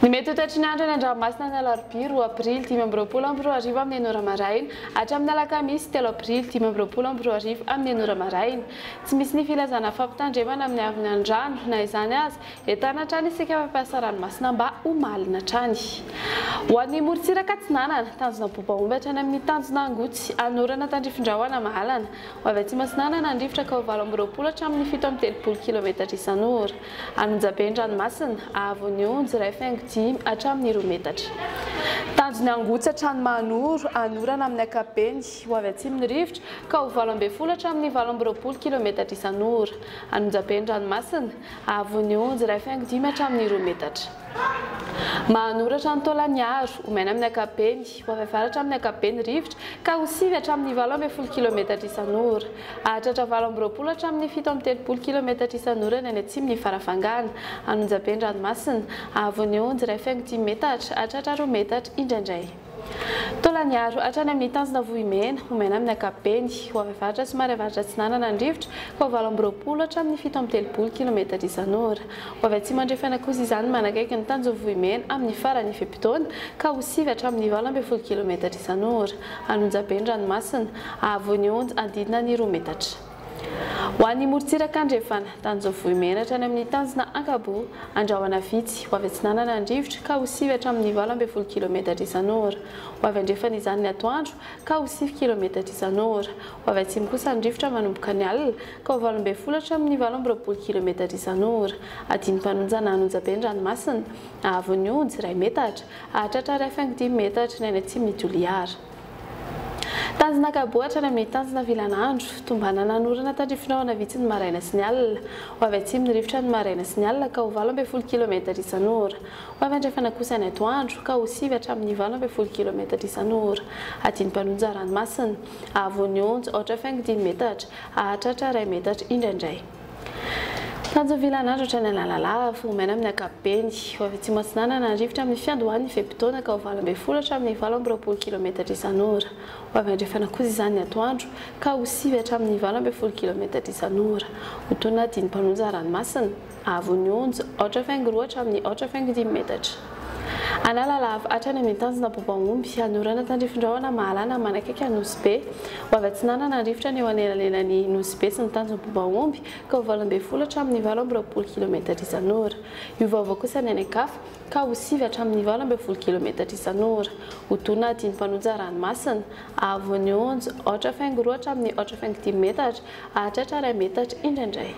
Ny mety ho toetry ny andro any an-dranomasina ny alarobia roa aprily 2025 amin'ny enina ora maraina hatramin'ny alakamisy telo aprily 2025 amin'ny enina ora maraina. Tsy misy ny filazana fampitandremana amin'ny haavon'ny andrano. Na izany aza, entana hatrany isika mpampiasa ranomasina mba ho malina hatrany. Ho an'ny morontsiraka atsinanana, tanjona Bobaomby hatrany amin'ny tanjona Angotsy, Anorana tandrifin-drahona Mahalana. Ho avy atsimo atsinanana ny rivotra ka ho 28 hatramin'ny 37 kilometatra isan'ora. Anonjabe ny ranomasina, haavon'ny onjy 1,5 hatramin'ny 2 metatra. Tanjon'ny Angotsy hatrany Mahanoro, hanorana amin'ny ankapobeny. Ho avy atsimo ny rivotra ka ho 18 hatramin'ny 28 kilometatra isan'ora. Anonjabe ny ranomasina, haavon'ny onjy 1,5 hatramin'ny 2 metatra. Mahanoratra hatrany Taolagnaro, ho maina amin'ny ankapobeny, ho avy avaratra amin'ny ankapobeny ny rivotra ka ho 9 hatramin'ny 18 kilometatra isan'ora. Hahatratra 28 hatramin'ny 37 kilometatra isan'ora ny any atsimon'i Farafangana. An'Onjabe ny ranomasina, haavon'ny onjy 1,5 metatra hahatratra 2 metatra indraindray. Taolagnaro hatrany amin'ny tanjona Vohimena, ho maina amin'ny ankapobeny, ho avy avaratra somary avaratra atsinanana ny rivotra ka ho 28 hatramin'ny 37 kilometatra isan'ora. Ho avy atsimo andrefana kosa izany manakaiky ny tanjon'i Vohimena amin'ny faran'ny fe-potoana ka ho 9 hatramin'ny 18 kilometatra isan'ora. An'Onjabe ny ranomasina, hahavon'ny onja hanodidina ny 2 metatra. Ho an'ny morontsiraka andrefana, tanjona Vohimena hatrany amin'ny tanjona Ankaboa, andrahona vitsy, ho avy atsinanana ny rivotra ka ho 9 hatramin'ny 18 kilometatra isan'ora. Ho avy andrefana izany ny atoandro ka ho 9 kilometatra isan'ora. Ho avy atsimo kosa ny rivotra manomboka ny alina ka ho 18 hatramin'ny 28 kilometatra isan'ora. Adinam-panonjana an'Onjabe ny ranomasina, haavon'ny onjy iray metatra, hahatratra 1,5 metatra ny any atsimon'i Toliara. Tanjona Ankaboa hatrany amin'ny tanjona Vilanandro, tombanana hanorana tandrifin'rahona vitsy ny maraina sy ny alina. Ho avy atsimo ny rivotra ny maraina sy ny alina ka ho 18 kilometatra isan'ora. Ho avy andrefana kosa ny atoandro ka ho 9 hatramin'ny 18 kilometatra isan'ora. Adinam-panonja ranomasina, haavon'ny onja aotra faingo dimy metatra, hahatratra iray metatra indraindray. Tanjona Vilanandro hatrany Analalava, ho maina amin'ny ankapobeny. Ho avy atsimo atsinanana ny rivotra amin'ny fiandohan'ny fe-potoana ka ho 18 hatramin'ny 28 kilometatra isan'ora. Ho avy andrefana kosa izany ny atoandro ka ho 9 hatramin'ny 18 kilometatra isan'ora. Ho tonina adinam-panonja ranomasina, haavon'ny onja aotra faingo roa hatramin'ny aotra faingo dimy metatra. Analalava hatrany amin'ny tanjona Bobaomby, hanorana tandrifin-drahona mahalana manakaiky an'i Nosy Be. Ho avy atsinanana ny rivotra ny eo anelanelan'i Nosy Be sy ny tanjon'i Bobaomby ka ho 18 hatramin'ny 28 kilometatra isan'ora. Hiovaova kosa ny any an-kafa ka ho 9 hatramin'ny 18 kilometatra isan'ora. Ho dona adinam-panonja ranomasina, haavon'ny onja aotra faingo roa hatramin'ny aotra faingo dimy metatra, hahatratra iray metatra indraindray.